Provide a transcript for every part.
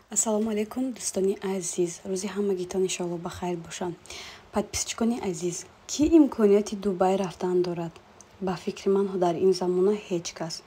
Ассалому алайкум, дӯстони азиз. Рӯзи ҳамагитон иншоалло ба хайр бошанд. Подписчикони азиз, кӣ имконияти Дубай рафтан дорад? Ба фикри ман, дар ин замона ҳеҷ кас.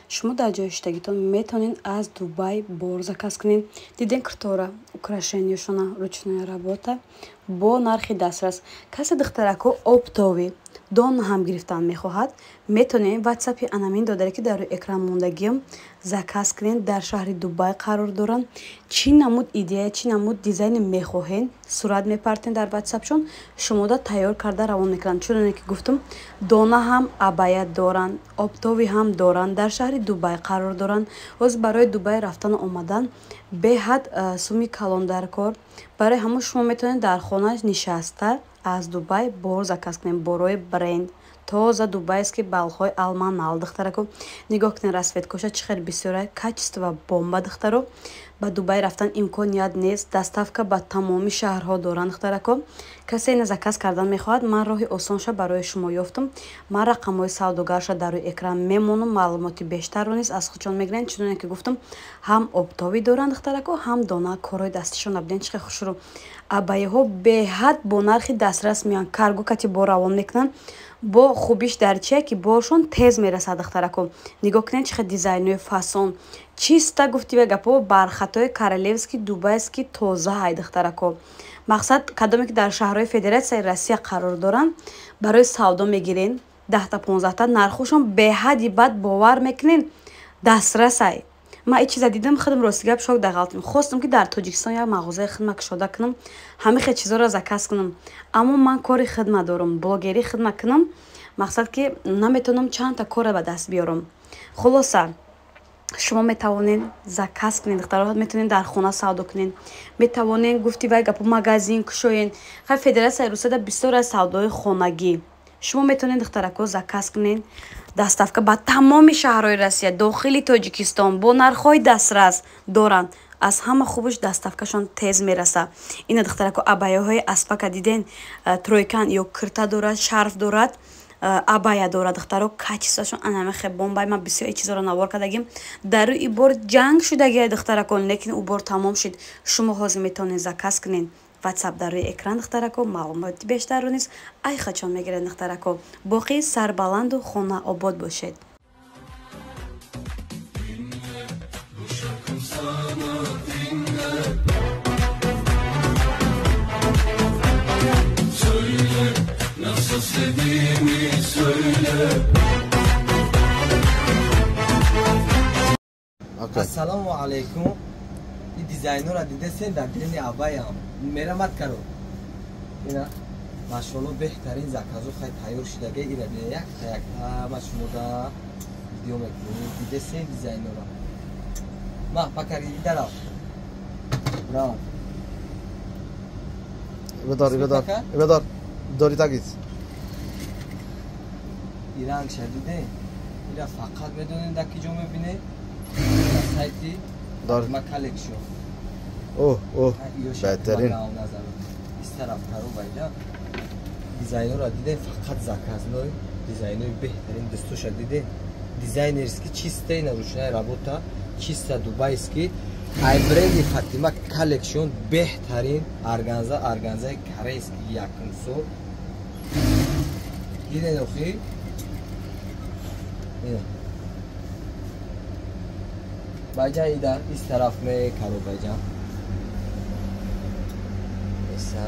Шумо дар ҷои шиштагитон метавонед аз Дубай бор заказ кунед. Дидем киртора, украшенияшона, ручная работа бо нархи дастрас. Касе духтарако оптовый дон ҳам гирифтан мехоҳад, метавонед ватсапи анамин додаре, ки дар рӯи экран мондагиам, заказ кунед. Дар шаҳри Дубай қарор доранд. Чӣ намуд идея, чӣ намуд дизайне мехоҳед, сурат мепартед дар ватсапшон, шумода тайёр карда равон мекунанд. Чуноне ки гуфтам, дона ҳам абая доранд, оптовый ҳам доранд, дар шаҳри Дубай қарор доранд. Ҳозир барои Дубай рафтану омадан беҳад суми калон дар кор. Барои ҳамон шумо метавонед дар хона нишаста аз Дубай бор заказ кунед. Борои бренд, тоза дубайский балхҳои алманал. Духтарако, нигоҳ кунед, расцветкоша чӣ хел бисёра, качество бомба. Духтаро, ба Дубай рафтан имконият нест, доставка ба тамоми шаҳрҳо доранд. Духтарако, касе ина заказ кардан мехоҳад, ман роҳи осонша барои шумо ёфтам. Ман рақамҳои савдогарша дар рӯи экран мемонам, маълумоти бештарро низ аз худшон мегиранд. Чуноне ки гуфтам, ҳам оптовый доранд, духтарако, ҳам дона. Корҳои дастишон набуден, чӣ хел хушрӯ. Абайҳо беҳад бо нархи дастрас меоянд, карго кати бо равон мекунанд. Бо хубиш дар чие, ки боршон тез мерасад. Духтарако, нигоҳ кунед, чӣ хел дизайнҳои фасон, чиста, гуфтива гапо, бархатҳои королевский дубайский тоза ҳай. Духтарако, мақсад, кадоме ки дар шаҳрҳои Федератсияи Россия қарор доранд, барои савдо мегирен 10-та, 15-та, нархошон беҳади бад, бовар мекунен, дастрасай. Ман ин чиза дидам, худам рости гап шок дағалтим. Хостам, ки дар Тоҷикистон як мағозаи хидма кушода кунам, ҳамин хел чизоро заказ кунам, аммо ман кори хидма дорам, блогерӣ хидма кунам, мақсад ки наметавонам чандта корро ба даст биёрам. Хулоса, шумо метавонед заказ кунед, духтаро, метавонед дар хона савдо кунед, метавонед, гуфти вай гапо, магазин кушоед. Хай, Федератсияи Русияда бисёр аз савдои хонагӣ. Шумо метавонед, духтарако, заказ кунед, доставка ба тамоми шаҳрҳои Россия, дохили Тоҷикистон бо нархҳои дастрас доранд. Аз ҳама хубаш, доставкашон тез мераса. Ина, духтарако, абаяҳои аспака диден, тройкан ё кирта дорад, шарф дорад, абая дорад. Духтаро, качествошон анамехе бомбай. Ман бисёр ин чизоро навор кардагим. Дар рӯи бор ҷанг шудагиай, духтаракон, лекин ӯ бор тамом шуд. Шумо ҳозир метавонед заказ кунед. Ватсап дар рӯи экран, духтарако, маълумоти бештарро низ ай хачон мегиред. Духтарако, боқӣ сарбаланду хона обод бошед. Bu şarkım sana, dinle. Söyle, nasıl sevdiğimi söyle. Ассалому алайкум. И дизайнора дидесен дар дини абаям. Мерамат каро. Ина машалло, беҳтарин заказу хай тайёр шудаге. Ира бина, якта якта ма шумода видео мекунем. Дидесен дизайнора. Ма пакари дарав. Браво. بدار بدار بدار داری تاگیز. И рангша диде. Ира фақат медонед дар ки ҷо мебине? Сайти دار ма коллекшн. اوه اوه، беҳтарин. Из тарафтару байҷа дизайнора диде, фақат заказной дизайнои беҳтарин. Дастуша диде, дизайнерский, чистая на ручная работа, чисто дубайский, ай бренди Фатима коллекшн, беҳтарин органза, органзаи корейский якум сорт. Диден охи? Ина байҷан, ида из тараф мекаро, байҷан, иса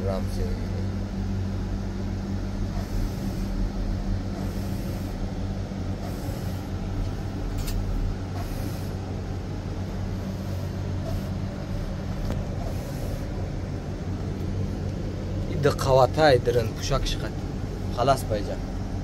рамзи. Иди қаватай дирин пӯшак шиқат халас, байҷан.